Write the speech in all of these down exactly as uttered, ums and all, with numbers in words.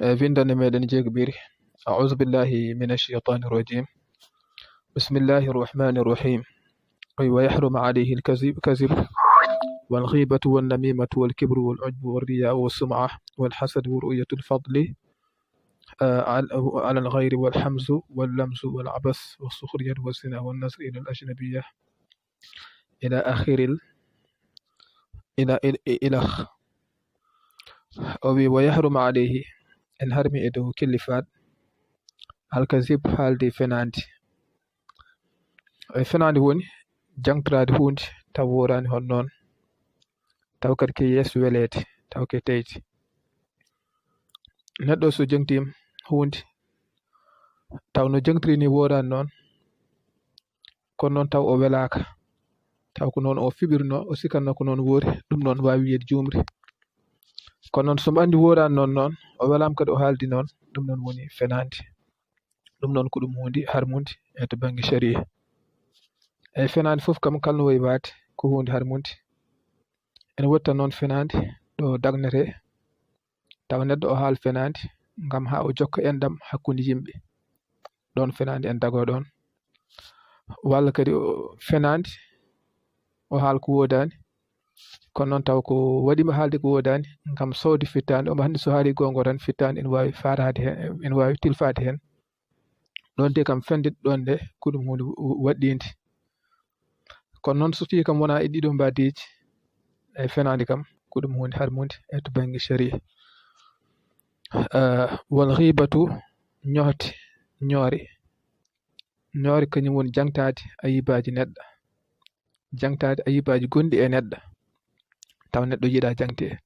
Eh, windande meɗen jeegaɓiire. أعوذ بالله من الشيطان الرجيم. بسم الله الرحمن الرحيم. أي ويحرم عليه الكذب، كذب، والغيبة والنميمة والكبر والعجب والرياء والسمعة والحسد ورؤية الفضل، آه، على، على الغير والحمز واللمز والعبث والسخرية والزنا والنظر إلى الأجنبية إلى آخر ال-، إلى، إلى، إلى آخ-، o wi, "ويحرم عليه", en harmi e dow killifaaɗo, "الكذب", haalde fenaande. E fenaande woni jaŋtoraade huunde taw wooraani hono noon, taw kadi ke yeeso weleede, taw ke teyde. Neɗɗo so jaŋtiima huunde, taw no jaŋtiri ni wooraani noon, kono noon taw o welaaka, taw ko noon o fiɓirno, o sikanno ko noon woori, ɗum noon waawi wiyeede juumri. Kono noon so mbo anndi wooraani noon, noon o welaama kadi o haaldi noon, ɗum noon woni fenaande. Ɗum noon ko ɗum huunde harmunde e to bannge sharia. Eyi, fenaande fof kam kala no wayi waade ko huunde harmunde. Ene wotta noon fenaande ɗo dagnetee, tawa neɗɗo o haal fenaande ngam haa o jokka enɗam hakkunde yimɓe. Ɗoon fenaande en dagoo ɗoon. Walla kadi o fenaande o haal ko woodaani, kono noon taw ko waɗiima haalde ko woodaani ngam soowde fittaande. Omo anndi so haali goonga tan fittaande ene waawi faataade heen, ene waawi tilfaade heen. Ɗoon de kam fende ɗoon de ko ɗum huunde waɗɗiinde. Kono noon so tawii kam wonaa e ɗiɗo mbaadiiji, e fenaande kam ko ɗum huunde harmunde e to bannge sharia. Ah, والغيبة, ñohde, ñoore. Ñoore kañum woni jaŋtaade ayibaaji neɗɗo, jaŋtaade ayibaaji gonɗi e neɗɗo, taw neɗɗo yiɗaa jaŋtee.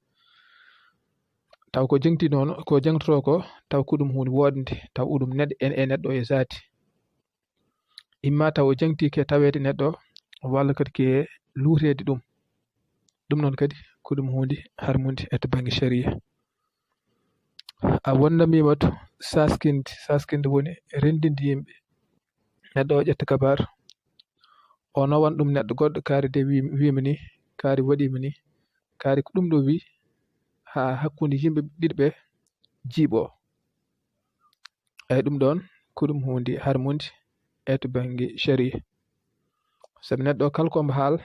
Taw ko jaŋti noon, ko jaŋtotoo ko, taw ko ɗum huunde woɗnde, taw ko ɗum neɗɗo, en e neɗɗo e zaati. Imma taw o jaŋtii ke taweede neɗɗo, walla kadi ke luuteede ɗum. Ɗum noon kadi ko ɗum huunde harmunde e to bannge sharia. A wonnamiima to saaskinde, saaskinde woni renndinde yimɓe. Neɗɗo o ƴetta kabaar, o nawan ɗum neɗɗo goɗɗo, kaari de wi-, wiima ni, kaari waɗiima ni, kaari ko ɗum ɗo wi, haa hakkunde yimɓe ɗiɗi ɓe jiiɓoo. Eyi, ɗum ɗoon ko ɗum huunde harmunde e to bannge sharia. Sabu neɗɗo kala ko mbo haal,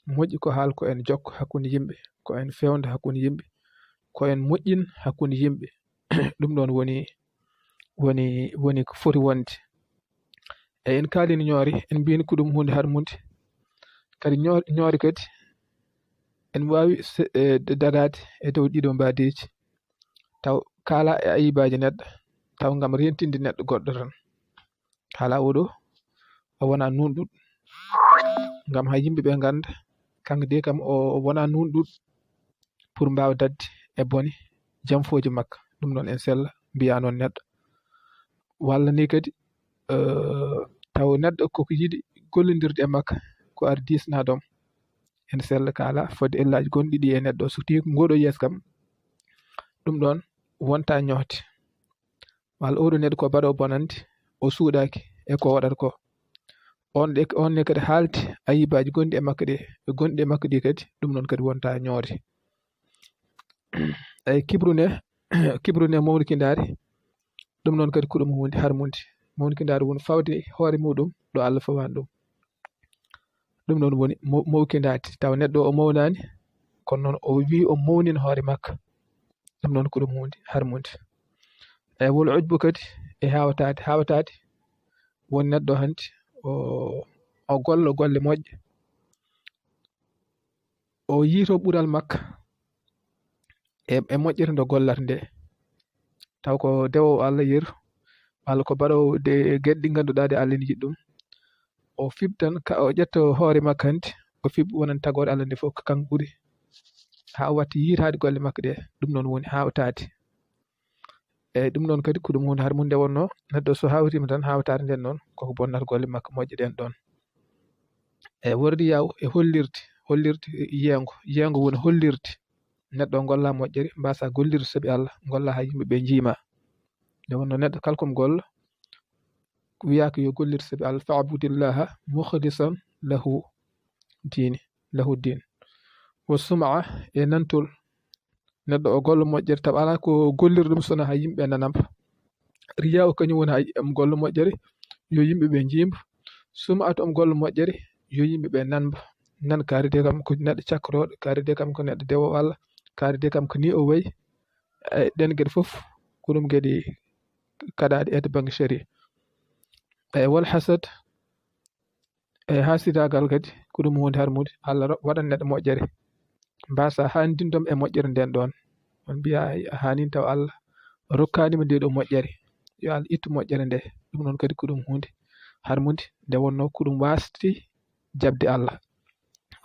moƴƴi ko haal ko en jokko hakkunde yimɓe, ko en feewndo hakkunde yimɓe, ko en moƴƴin hakkunde yimɓe. Ɗum ɗoon woni, woni, woni ko foti wonde. Eyi, en kaalii ñoore, en mbiyi ko ɗum huunde harmunde. Kadi ñoor-, ñoore kadi, en waawi se-, e, dagaade e dow ɗiɗo mbaadiiji, taw kaalaa e ayibaaji neɗɗo, taw ngam reentinde neɗɗo goɗɗo tan. Kaalaa oo ɗo, o wonaa nuunɗuɗo, ngam haa yimɓe ɓe ngannda, kanko de kam o, o wonaa nuunɗuɗo pour mbaawa daɗde e bone jamfooji makko. Ɗum noon en sella, mbiyaa noon neɗɗo. Walla ni kadi, eh, taw neɗɗo koko yiɗi gollondirde e makko, ko ar diisnaa ɗoon. En sella kaalaa fodde ellaaji gonɗi ɗi e neɗɗo, so tawii ko ngoo ɗo yeeso kam, ɗum ɗoon wontaa ñohde. Walla oo ɗo neɗɗo ko baɗoowo bonannde, o suuɗaaki e ko waɗata ko. On ɗe, on ne kadi haalti ayibaaji gonɗi e makko ɗe, gonɗi e makko ɗi kadi, ɗum noon kadi wontaa ñoore. Eyi, kibru ne, kibru ne mawnikindaari, ɗum noon kadi ko ɗum huunde harmunde. Mawnikindaari woni fawde hoore muɗum ɗo Allah fawaani ɗum. Ɗum noon woni maw-, mawkindaade. Tawa neɗɗo o mawnaani, kono noon o wii o mawnina hoore makko. Ɗum noon ko ɗum huunde harmunde. Eyi, wol ujbu kadi e haawtaade. Haawtaade woni neɗɗo hannde o, o golla golle moƴƴe. O yiito ɓural makko e, e moƴƴere nde gollata nde. Taw ko dewoowo Allah yeru, walla ko baɗoowo de geɗe ɗi ngannduɗaa ɗe Allah ne yiɗi ɗum. O fiɓ tan, ka o ƴetta hoore makko hannde, o fiɓ wonan tagoore Allah nde fof ko kanko ɓuri. Haa o watti yiitaade golle makko ɗe, ɗum noon woni haawtaade. Eyi, ɗum noon kadi ko ɗum huunde harmunde wonnoo, neɗɗo so haawtiima tan, haawtaade nden noon, koko bonnata golle makko moƴƴe ɗen ɗoon. E wordi yaw e hollirde, hollirde yeengo, yeengo woni hollirde. Neɗɗo o golla moƴƴere, mbaasaa gollirde sabi Allah, golla haa yimɓe ɓe njiima. Nde wonnoo neɗɗo kala ko mo golla, wiyaa ko yo gollir sabi Allah, "فاعبد الله مخلصا له دين، له الدين". Wa sum'a, e nantol, Neɗɗo o golla moƴƴere tawa alaa ko golliri ɗum sona haa yimɓe nanamba. Riyaa o kañum woni haa am golla moƴƴere yo yimɓe ɓe njiimba. Suma atu am golla moƴƴere yo yimɓe ɓe nanba. Nan kaari de kam ko neɗɗo cakkotooɗo, kaari de kam ko neɗɗo dewo Allah, kaari de kam ko ni o wayi. E ɗen geɗe fof ko ɗum geɗe kaɗaaɗe e to bannge sharia. E wal hasad, e haasidaagal kadi ko ɗum huunde harmude. Allah ro- waɗan neɗɗo moƴƴere, mbasa haandindom e moƴƴere nden ɗon. On mbiya a haanin taw Allah rokkaanima nde ɗo moƴƴere, yo Allah ittu moƴƴere nde. Ɗum noon kadi ko ɗum huunde harmude nde wonno ko ɗum waasde jaɓde Allah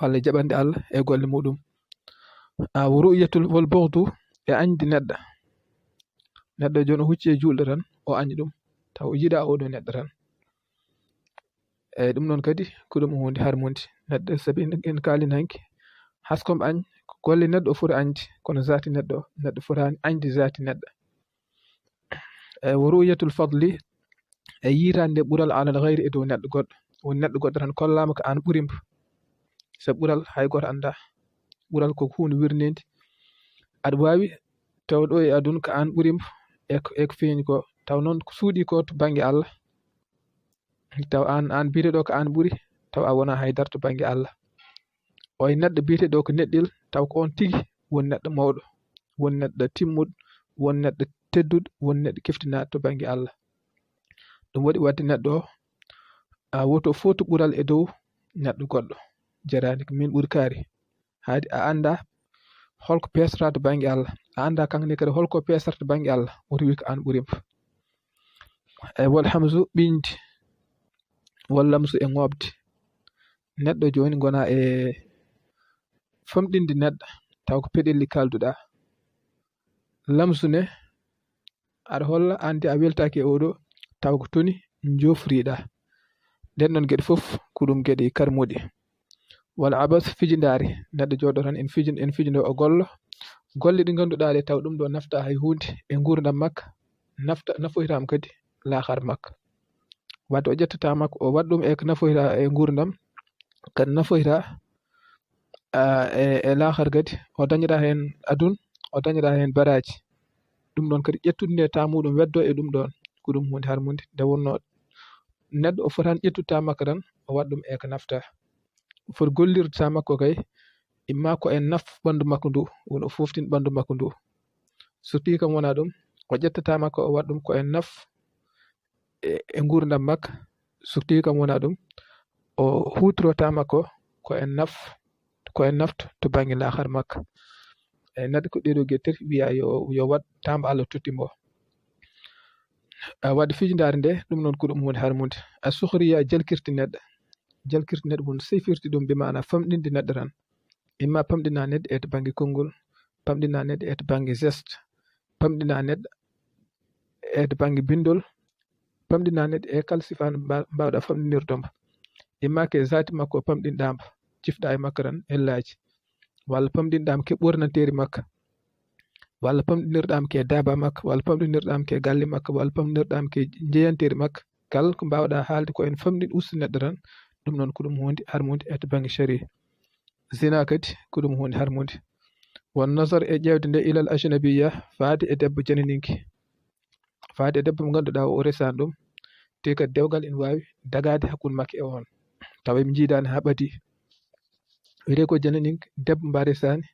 walla jaɓande Allah e golle muɗum. A wo ru'yatul wal bughdu, e añde neɗɗo. Neɗɗo jooni o hucci e juulɗo tan o añi ɗum, taw o yiɗa oɗo neɗɗo tan. Eyyi, ɗum noon kadi ko ɗum huunde harmunde neɗɗo, sabi en kaalin hanki haskom añ ko golle neɗɗo o foti añde, kono zaati neɗɗo neɗɗo fotaani añde zaati neɗɗo. Eyyi, wo ru'yatul fadli, e yiitaande ɓural alal gayri e dow neɗɗo goɗɗo. Woni neɗɗo goɗɗo tan kollaama ko aan ɓurimo, sabu ɓural hay gooto anndaa. Ɓural ko huunde wirndeende. Aɗa waawi taw ɗo e aduna ko aan ɓurimo e ko e ko feeñi ko, taw noon ko suuɗii ko to bannge Allah, taw aan aan biyete ɗo ko aan ɓuri, taw a wonaa hay dara to bannge Allah. Oye neɗɗo biyete ɗo ko neɗɗel, taw ko on tigi woni neɗɗo mawɗo, woni neɗɗo timmuɗo, woni neɗɗo tedduɗo, woni neɗɗo keftinaaɗo to bannge Allah. Ɗum waɗi waɗde neɗɗo o a woto footu ɓural e dow neɗɗo goɗɗo. Jaraani ko min ɓuri kaari. Haadi a anndaa holko peesata to bannge Allah, a anndaa kaŋŋe ne kadi holko peesata to bannge Allah, woto wi ko aan ɓurimo. Eyyi, wal hamzu ɓiñde, wal lamsu e ŋooɓde. Neɗɗo jooni ngona e famɗinde neɗɗo taw ko peɗelli kaalduɗaa. Lamsu ne aɗa holla aan de a weltaaki e oɗo taw ko toni njofriɗaa. Ɗen ɗon geɗe fof ko ɗum geɗe karmuɗe. Wal abas, fijindaari, neɗɗo jooɗo tan en fijin en fijindo o gollo golle ɗi ngannduɗaa ɗe taw ɗum ɗo nafta hay huunde e nguurndam makka, nafta nafoytaama kadi laaxar makka. Wadde o ƴettata makko o waɗ ɗum e ko nafoyta e nguurndam, kadi nafoyta e e laaxar kadi o dañata heen adun, o dañata heen baraaji. Ɗum ɗon kadi ƴettude nde taa muɗum weddo e ɗum ɗon ko ɗum huunde harmunde. Nde wonno neɗɗo o fotaani ƴettude taa makko tan o waɗ ɗum e ko nafta. O foti gollirde taa makko kay imma ko e naf ɓanndu makko ndu, woni o fooftin ɓanndu makko ndu. So tawii kam wonaa ɗum, o ƴettata makko o waɗ ɗum ko e naf e e nguurndam makko. So tawii kam wonaa ɗum, o huutorota makko ko e naf ko e nafto to bannge laaxar makko. E neɗɗo ko ɗeɗo geɗe tati wiya yo yo waɗ tamba Allah totti mo. A waɗi fijindaare nde ɗum noon ko ɗum huunde harmunde. A sukhriya, jalkirti neɗɗo, jalkirti neɗɗo won sifirti ɗum bi maana famɗinde neɗɗo tan. Imma pamɗina neɗɗo e to bannge konngol, pamɗina neɗɗo e to bannge geste, pamɗina neɗɗo e to bannge binndol, pamɗina neɗɗo e kala sifaa mba- mbaawɗa famɗinirde mo. Imma ke zaati makko pamɗinɗaama, cifɗa e makko tan ellaaji, walla pamɗinɗaama ke ɓoornanteeri makko, walla pamɗinirɗaama ke daaba makko, walla pamɗinirɗaama ke galle makko, walla pamɗinirɗaama ke njeyanteeri makko. Kala ko mbaawɗa haalde ko en famɗin ustu neɗɗo tan, ɗum noon ko ɗum huunde harmunde e to bannge sharia. Zina kadi ko ɗum huunde harmunde. Won nasar e ƴeewde nde ilal ajnabiya, faade e debbo jananinki, faade e debbo mo ngannduɗaa o resaani ɗum, te kadi dewgal ene waawi dagaade hakkunde makko e oon tawa ɓe njiidaani haa ɓadii. Wiyetee ko jananinki debbo mba resaani,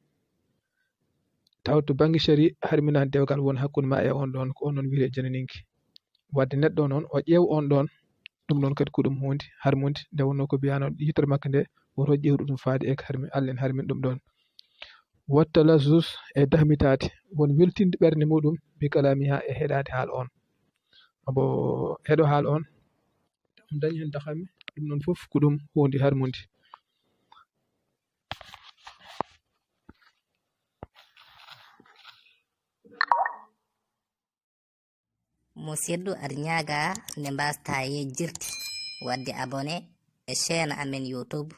taw to bannge sharia harminaani dewgal won hakkunde ma e oon ɗoon, ko oon noon wiyetee jananinki. Wadde neɗɗo noon o ƴeew oon ɗoon, ɗum noon kadi ko ɗum huunde harmunde. Nde wonnoo ko mbiyanoo yitere makko nde woto ƴeewdu ɗum faade e ko harmi Allah en harmin ɗum ɗoon. Watta lazus, e dahmitaade, won weltinde ɓernde muɗum bi kalaamiha e heɗaade haal oon. Abo heɗo haal oon ɗum dañi heen dahami, ɗum noon fof ko ɗum huunde harmunde. Musidɗo, aɗa ñaaga nde mbaastaa yejjirde waɗde abonné e chaîne amen YouTube,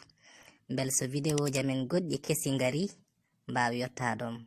mbele so vidéo ji amen goɗɗi kesi ngarii, mbaawa yottaade ma.